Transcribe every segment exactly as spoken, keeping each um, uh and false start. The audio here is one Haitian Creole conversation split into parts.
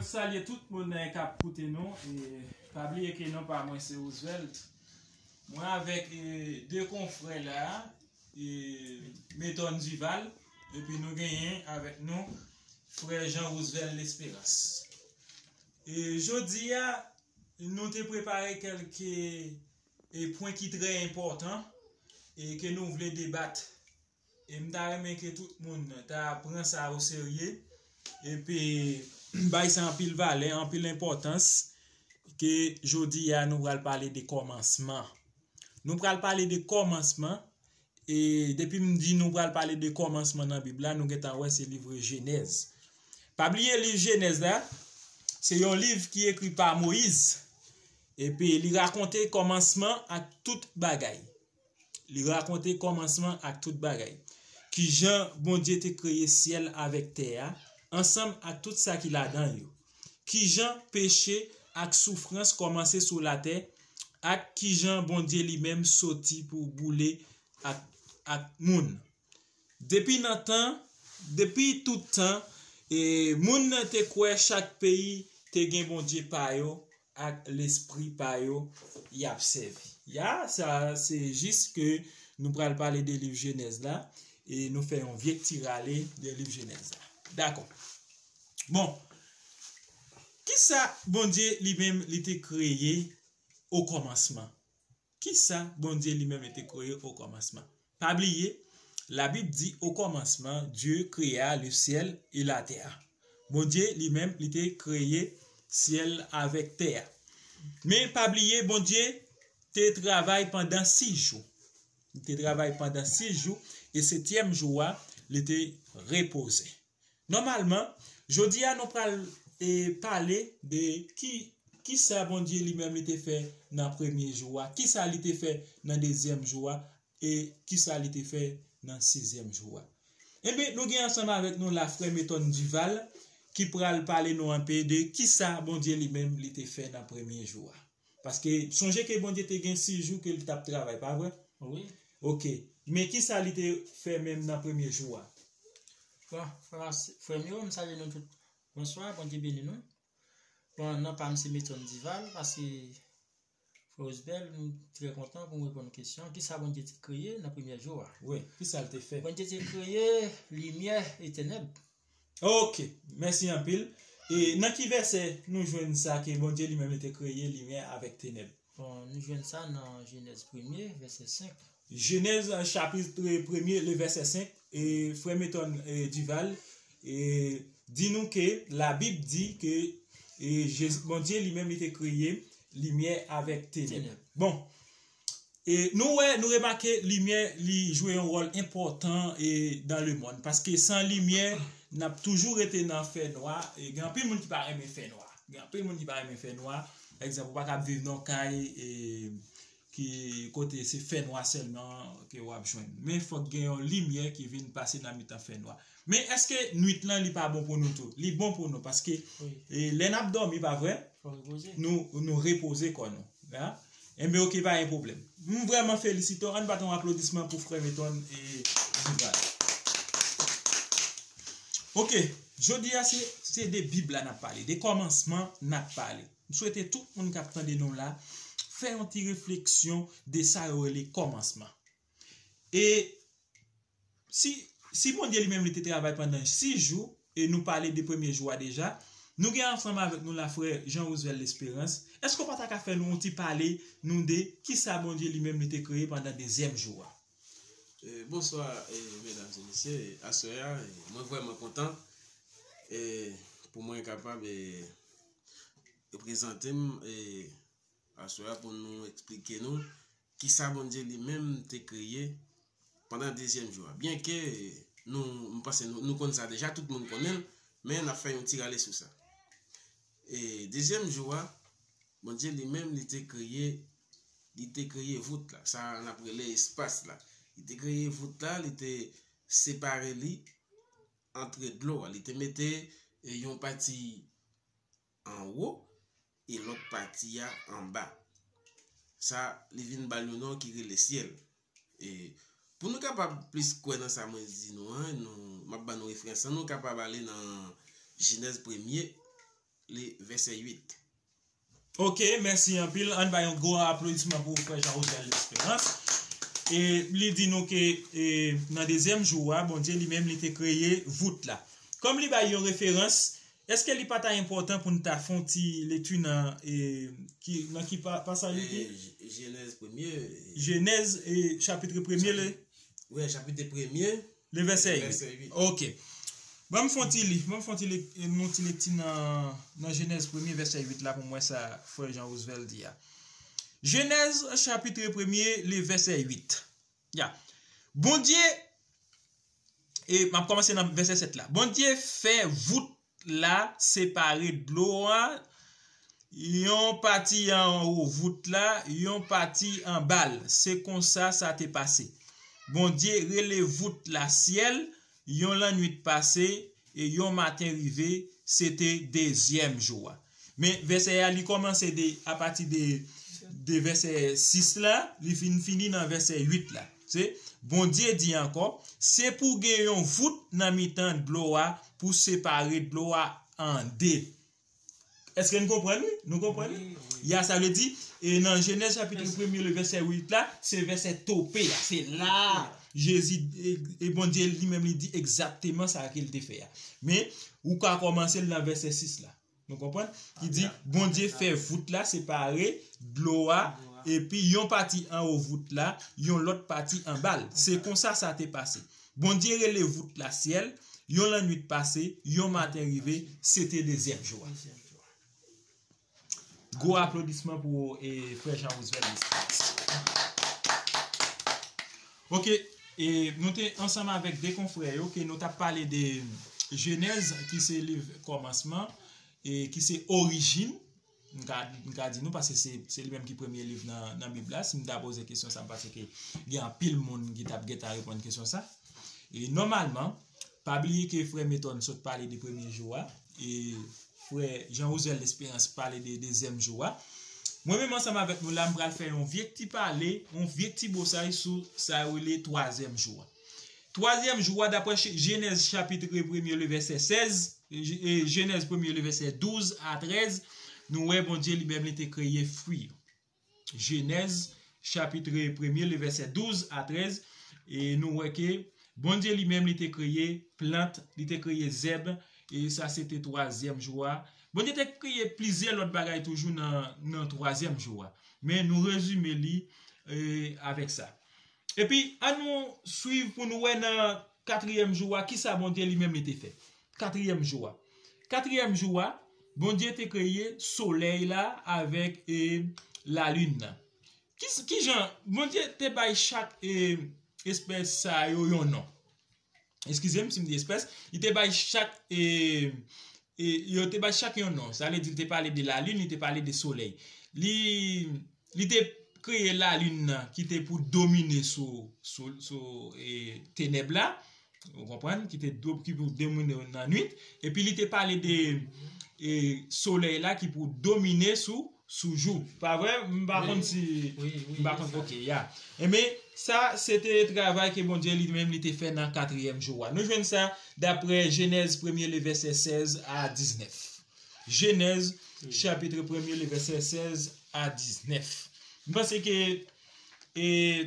Salye tout moun k ap koute nou. E pa bliye ke non pa mwen se Roosevelt. Mwen avèk e, de konfrè la, e, Meton Duval, epi nou genyen avèk nou frè Jean Roosevelt Lesperance. E jodi a, nou te prepare kèlke e, pwen ki trè enpòtan e ke nou vle debat. E m ta renmen ke tout moun ta pran sa oserye epi bay sa anpil valè, anpil enpòtans, ke jodi a nou pral pale de kòmansman. Nou pral pale de kòmansman, e depi m di nou pral pale de kòmansman nan Bib la, nou gentan wè se liv Jenèz. Pa bliye liv Jenèz la, se yon liv ki ekri pa Moyiz, epi li rakonte kòmansman ak tout bagay. Li rakonte kòmansman ak tout bagay. Kijan Bondye te kreye syèl avèk tè a, ansanm ak tout sa ki ladan yo. Kijan peche ak soufrans kòmanse sou latè, ak kijan Bondye li menm soti pou boule ak, ak moun. Depi nan tan, depi tout tan, e, moun nan te kwè chak peyi te gen bondye pa yo, ak lespri pa yo y ap sèvi. Ya, sa se jis ke nou pral pale de liv Jenèz la, e nou fè yon vye ti rale de liv Jenèz la. Dakò. Bon, kisa Bondye li menm li te kreye o kòmansman? Kisa Bondye li menm li te kreye o kòmansman? Pa bliye, Labib di, au commencement, Dieu créa le ciel et la terre. Bondye li menm li te kreye syèl avèk tè a. Men pa bliye, Bondye te travay pandan sis jou. Li te travay pandan sis jou, e setyèm jou a, li te repoze. Nòmalman, jodi a nou pral e, pale de ki, kisa Bondye li menm li te fè nan premye jou a, kisa li te fè nan dezyèm jou a, e kisa li te fè nan sizyèm jou a. Enben, nou gen ansanm avèk nou la frè Meton Duval ki pral pale nou anpe de kisa Bondye li menm li te fè nan premye jou a. Paske sonje ke Bondye te gen sis jou ke li t ap travay, pa vre? Wi. Ok. Men kisa li te fè menm nan premye jou a? Bon, frè, frè m yo, m salye nou tout. Bonswa, Bondye beni nou. Bon, non pa m se Meton Duval, paske frè Osbel, m trè kontan pou m reponn kesyon. Kisa Bondye te kreye nan premye jou a? Wi, kisa l te fè? Bondye te kreye limyè e tenèb. Ok, mèsi anpil. E nan ki vèsè nou jwenn sa ke Bondye li menm li te kreye limyè avèk tenèb? Bon, nou jwenn sa nan Jenèz premye, vèsè senk. Jenèz, euh, chapit premye, le vèsè senk, e frè Meton e, Duval e, di nou ke Labib di ke e, Jezi, Bondye li menm li te kreye limyè avèk tenèb. Tenèb. Bon, e, nou wè, nou remake limyè li jwe yon wòl enpòtan e, dans le monde. Paske san limyè, n ap toujou rete nan fènwa. E, gen anpil moun ki pa renmen fènwa. Gen anpil moun ki pa renmen fènwa. Pa egzanp, ou pa kab viv nan kay e, ki kote se fènwa sèlman ke w ap jwenn. Men fòk gen yon limyè ki vin pase nan mitan fènwa. Men èske nwit lan li pa bon pou nou tou? Li bon pou nou paske e, lè n ap dòmi, pa vre? Fò repoze. Nou, nou repoze kò nou. Ya? Enben, ok, pa gen pwoblèm. M vrèman felisite w. Ann bat yon aplodisman pou frè Meton e Duval. Ok, jodi a se, se de Bib la n ap pale, de kòmansman n ap pale. M swete tout moun k ap tande nou la fè yon ti refleksyon de sa yo rele kòmansman. E si, si Bondye li menm li te travay pandan sis jou, e nou pale de premye jou a deja, nou gen ansanm avèk nou la frè Jean Roosevelt Lesperance. Èske w pa ta ka fè nou yon ti pale nou de kisa Bondye li menm li te kreye pandan dezyèm jou a? E, bonswa, e, medam e mesye. E, aswè a, e, mwen vrèman kontan, e, pou mwen kapab, e, reprezante m, e, aswè a pou nou eksplike nou kisa Bondye li menm te kreye pandan dezyèm jou a. Byenke nou, m panse nou, nou konn sa deja, tout moun konnen l, men n ap fè yon ti rale sou sa. E dezyèm jou a, Bondye li menm li te kreye, li te kreye vout la, sa n ap rele espas la. Li te kreye vout la, li te separe li antre dlo a. Li te mete, e, yon pati anwo e lòt pati a anba. Sa, li vin ba l yon non ki rele syèl. E pou nou kapab plis kwè nan sa mwen di nou an, nou, m ap ban nou referans lan, nou kapab ale nan Jenèz premye, li vèsè uit. Ok, mèsi anpil. Ann bay yon gwo aplodisman pou frè Jean Rosel Esperance. E li di nou ke e, nan dezyèm jou a, Bondye li menm li te kreye vout la. Kòm li bay yon referans, èske li pa ta enpòtan pou n ta fè yon ti lekti nan e, ki, nan ki pa, pasaj li te? Jenèz premye. Jenèz e, chapit premye, le, wi, chapit premye, le vèsè uit. Ok. Ban m fè yon ti li, ban m fè yon ti li, yon ti lekti nan, nan Jenèz premye vèsè uit la pou m wè sa frè Jean Roosevelt di a. Jenèz chapit premye, le vèsè uit. Ya. Bondye, e m ap kòmanse nan vèsè sèt la. Bondye fè vout la separe dlo a, yon pati anwo vout la, yon pati anba l. Se konsa sa te pase. Bondye rele vout la syèl, yon lannwit pase, e yon maten rive, se te dezyèm jou a. Men vèsè a, li kòmanse de, apati de, de vèsè sis la, li fin fini nan vèsè uit la. Se, Bondye di ankò, se pou gen yon vout nan mitan dlo a pou separe dlo a an de. Èske n konprann, wi? Nou konprann, wi? Wi, wi. Ya, sa vle di, e nan Jenèz chapit premye, le vèsè uit la, se vèsè tope a. Se la, Jezi, e, e Bondye li menm, li di egzakteman sa ke l te fè a. Men, ou ka kòmanse l nan vèsè sis la. Nou konprann? Ki di, Bondye fè vout la separe dlo a, epi yon pati anwo vout la, yon lòt pati anba l. Se konsa sa te pase. Bondye rele vout la syèl, yon lannwit pase, yon maten rive, se te dezyèm jou a. Gwo aplodisman pou e, frè Jean Roosevelt Esperance. Ok, e nou te ansanm avèk de konfrè yo ke nou t ap pale de Jenèz, ki se liv kòmansman, e ki se orijin, m ka, m ka di nou, paske se, se li menm ki premye liv nan, nan Bib la. Si m ta poze kesyon sa, m panse ke gen anpil moun ki t ap gentan reponn kesyon sa. E nòmalman, pa bliye ke frè Meton sot pale de premye jou a, e frè Jean Roosevelt Esperance pale de dezyèm jou a. Mwen menm ansanm avèk nou la, m pral fè yon vye ti pale, yon vye ti bosay sou sa yo rele twazyèm jou a. Twazyèm jou a, daprè Jenèz chapit premye, le vèsè sèz, Jenèz premye, le vèsè douz a trèz, nou wè Bondye li menm li te kreye fwi yo. Jenèz chapit premye, le vèsè douz a trèz, e nou wè ke Bondye li menm li te kreye plant, li te kreye zèb, e sa se te twazyèm jou a. Bondye te kreye plizyè lòt bagay toujou nan, nan twazyèm jou a. Men nou rezime li e, avèk sa. Epi, ann nou swiv pou nou wè nan katriyèm jou a, kisa Bondye li menm li te fè. Katriyèm jou a. Katriyèm jou a, Bondye te kreye solèy la avèk e, lalin nan. Ki, ki jan Bondye te bay chak e, espès sa yo yon non? Eskize m si m di espès. Li te bay chak e, e, yo te bay chak yon non. Sa vle di li te pale de lalin, li te pale de solèy. Li, li te kreye lalin nan ki te pou domine sou, sou, sou e, tenèb la. Ou konprann? Ki te do, ki pou domine nan nwit. Epi li te pale de e, solèy la ki pou domine sou, sou jou. Pa vre? M pa konn si, m pa konn, ok, ya. Enben, sa se te travay ke Bondye li menm li te fè nan katriyèm jou a. Nou jwenn sa daprè Jenèz premye, le vèsè sèz a diznèf. Jenèz chapit premye, le vèsè sèz a diznèf. M panse ke e,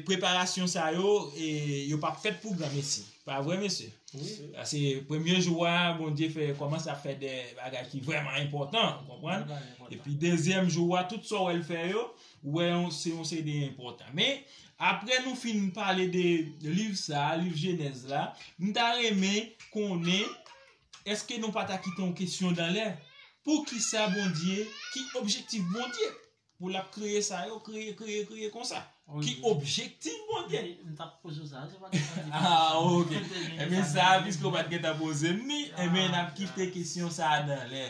preparasyon sa yo, e, yo p ap fèt pou granmesi. Pa vre, mesye? Wi. Paske premye jou a, Bondye fè, kòmanse ap fè de bagay ki vrèman enpòtan, ou konprann? Vrèman enpòtan. Epi dezyèm jou a, tout sa w wè l fè yo, ou wè yon, se yon seri de enpòtan. Men, apre nou fin pale de liv sa, liv Jenèz la, m ta renmen konnen, èske nou pa ta kite yon kesyon dan lè? Poukisa Bondye, ki objektif Bondye? Pou l ap kreye sa yo, kreye, kreye, kreye konsa. Ki objektif Bondye? M t ap poze w sa, se pa te sa. Ah, ok. Enben sa, piske w pa t gentan poze m ni, enben n ap kite kesyon sa a dan lè.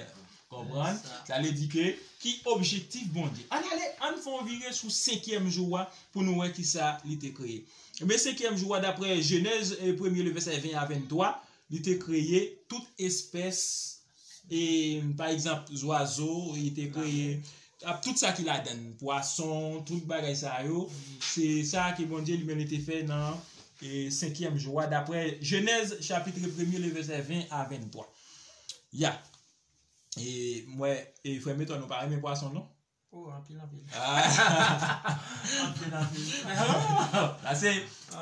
Konprann? Sa vle di ke, ki objektif Bondye? Ann ale, ann fè yon vire sou senkyèm jou a pou nou wè kisa li te kreye. Enben senkyèm jou a, daprè Jenèz e, premye, le vèsè ven a venntwa, li te kreye tout espès e, pa egzanp, zwazo, li te kreye ap tout sa ki ladann, pwason, tout bagay sa yo, se sa ke Bondye li menm li te fè nan e, senkyèm jou a, daprè Jenèz chapit premye, le vèsè ven a venntwa. Ya. E mwen, e frè Meton, nou pa renmen pwason, non? Oh, anpil, anpil. Anpil, anpil. Pase,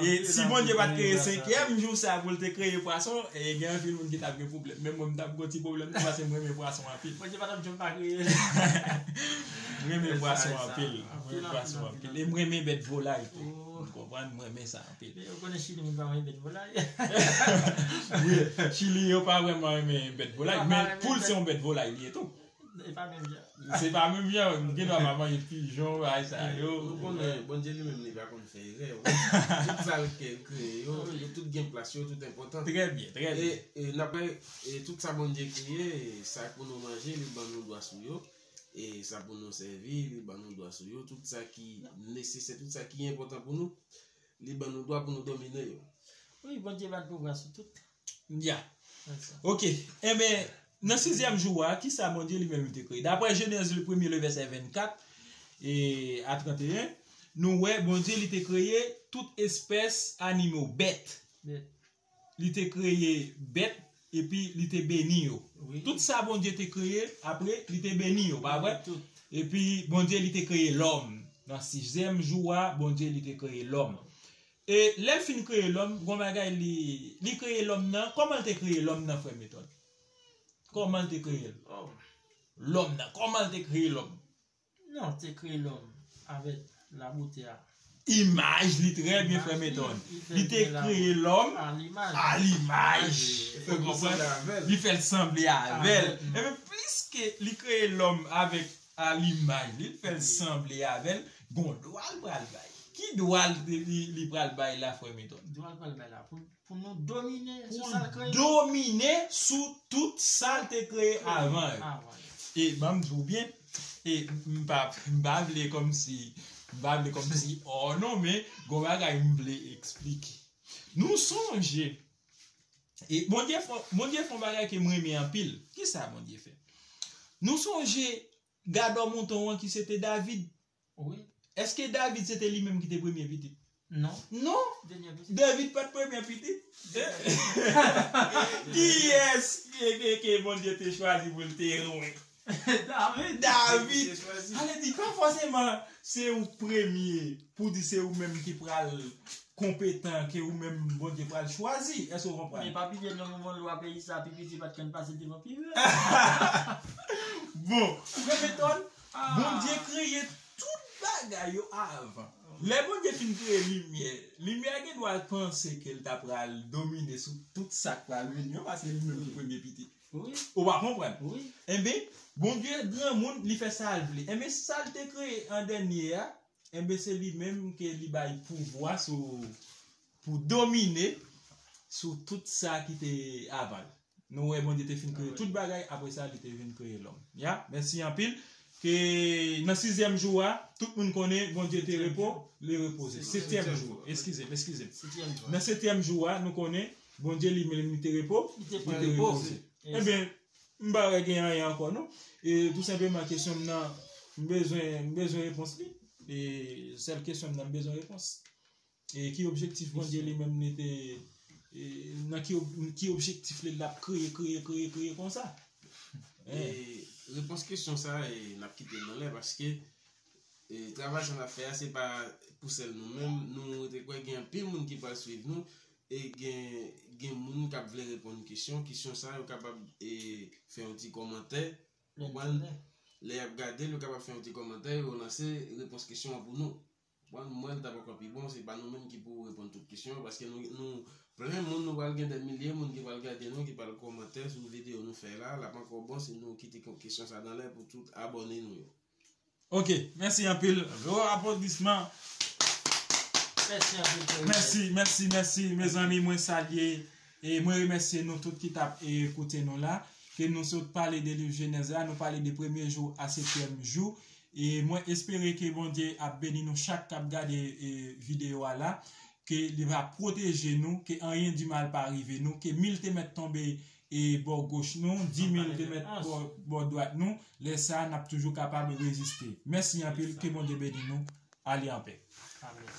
e si Bondye pa t kreye senkyèm jou sa pou l te kreye pwason, e gen anpil moun ki t ap gen pwoblèm. Menm mwen, m t ap gen ti pwoblèm tou, pase m renmen pwason anpil. Bondye pa t ap janm pa kreye. M renmen pwason anpil. M renmen pwason anpil. E m renmen bèt volay tou. Ou konprann? M renmen sa anpil. Ou konnen Chili, moun pa renmen bèt volay. Wi, Chili, yo pa vrèman renmen bèt volay, men poul se yon bèt volay li ye tou. E pa menm jan. Se pa menm jan, m gen dwa pa manje pijon, bagay sa yo. Ou konnen, Bondye li menm li pa konn fè erè. Tout sa l kreye yo, yo tout gen plas yo, tout enpòtan. Trè byen, trè byen. E n ap wè, e tout sa Bondye kreye, sa pou nou manje, li ban nou dwa sou yo. E sa pou nou sèvi, li ban nou dwa sou yo. Tout sa ki nesesè, tout sa ki enpòtan pou nou, li ban nou dwa pou nou domine yo. Wi, Bondye ba n pouvwa sou tout. Ya. Ok. Enben, nan sizyèm jou a, kisa Bondye li menm li te kreye? Daprè Jenèz, le premye, le vèsè vennkat e a tranteyen, nou wè Bondye li te kreye tout espès animo, bèt. Li te kreye bèt, epi li te beni yo. Tout sa Bondye te kreye, apre, li te beni yo, pa vre? Epi Bondye li te kreye lòm. Nan sizyèm jou a, Bondye li te kreye lòm. E lè l fin kreye lòm, gon bagay li, li kreye lòm nan, kòman l te kreye lòm nan, frè Meton? Kòman l te kreye l? Lòm nan, kòman l te kreye lòm? Non, te kreye lòm avèk labote a. Imaj li trè byen, frè Meton. Li te kreye lòm a limaj. Ou konprann? Li fè l sanble avè l. Ebyen, pliske li kreye lòm avèk a limaj li, li fè l sanble avè l, gon dwa l pral bay. Ki dwa l li, li pral bay la, frè Meton? Dwa l pral bay la pou, pou nou domine sou sa l kreye. Domine sou tout sa l te kreye avan yo. E ban m di w byen, e m pa, m pa vle kòmsi, m pa vle kòmsi, oh non, men gon bagay m vle eksplike. Nou sonje, e Bondye fè, Bondye fè yon bagay ke m renmen anpil. Kisa Bondye fè? Nou sonje gadò mouton an ki se te David. Wi. Èske David se te li menm ki te premye pitit? Non. Non. David pa t premye pitit. Kiyès ke, ke, ke Bondye te chwazi pou l te rwen? David. David. Ale di pa fòseman se ou premye pou di se ou menm ki pral konpetan ke ou menm Bondye pral chwazi. Èske w konprann? Men pa bliye nan moman lwa peyi sa, pi piti pa t konn pase devan pi rèd. Bon, frè Meton, Bondye kreye tout bagay yo avan. Lè Bondye fin kreye limyè, limyè gen dwa panse ke l ta pral domine sou tout sa k pral vini yo, paske li menm ki premye pitit. Ou pa konprann? Enben, Bondye granmoun, li fè sa l vle. Enben, sa l te kreye an dènye a, enben se li menm ke li bay pouvwa sou, pou domine sou tout sa ki te avan l. Nou wè Bondye te fin kreye tout bagay, apre sa li te vin kreye lòm. Ya, mèsi anpil. Ke nan sizyèm jou a, tout moun konnen Bondye te repo, li repoze. Setyèm jou, eskize m, eskize m. Nan setyèm jou a, nou konnen Bondye li menm li te repo, li te repoze. Ebyen, m pa wè gen anyen ankò non. E tou senpleman kesyon m nan, m bezwen, m bezwen repons li. E sèl kesyon m nan, m bezwen repons. E ki objektif Bondye li menm li te, e, nan ki, ob- ki objektif li l ap kreye, kreye, kreye, kreye konsa? E, repons kesyon sa, e, n ap kite l nan lè paske e, travay sa n ap fè a, se pa pou sèl nou menm. Nou te kwè gen anpil moun ki pral swiv nou. E gen, gen moun k ap vle reponn kesyon. Kesyon sa, yo kapab e, fè yon ti kòmantè. Konprann? Lè y ap gade l, yo kapab fè yon ti kòmantè, yo lanse repons kesyon an pou nou. Mwen, mwen, l t ap ankò pi bon, se pa nou menm ki pou reponn tout kesyon yo, paske nou, nou plen moun, nou pral gen dè milye moun ki pral gade nou, ki pral kòmantè sou videyo nou fè la, l ap ankò bon si nou kite kesyon sa nan lè pou tout abòne nou yo. Ok, mèsi anpil. Gwo aplodisman. Mèsi anpil. Mèsi, mèsi, mèsi, mezanmi, mwen salye e mwen remèsye nou tout ki t ap e, koute nou la. Ke nou sot pale de liv Jenèz la, nou pale de premye jou a setyèm jou. E mwen espere ke Bondye ap beni nou chak k ap gade e, videyo a la, ke li va pwoteje nou, ke anyen di mal pa rive nou, ke mil te mèt tonbe e, bò goch nou, di mil te mèt bò, bò dwat nou, lè sa a n ap toujou kapab reziste. Mèsi anpil, ke Bondye beni nou. Ale anpè. Amèn.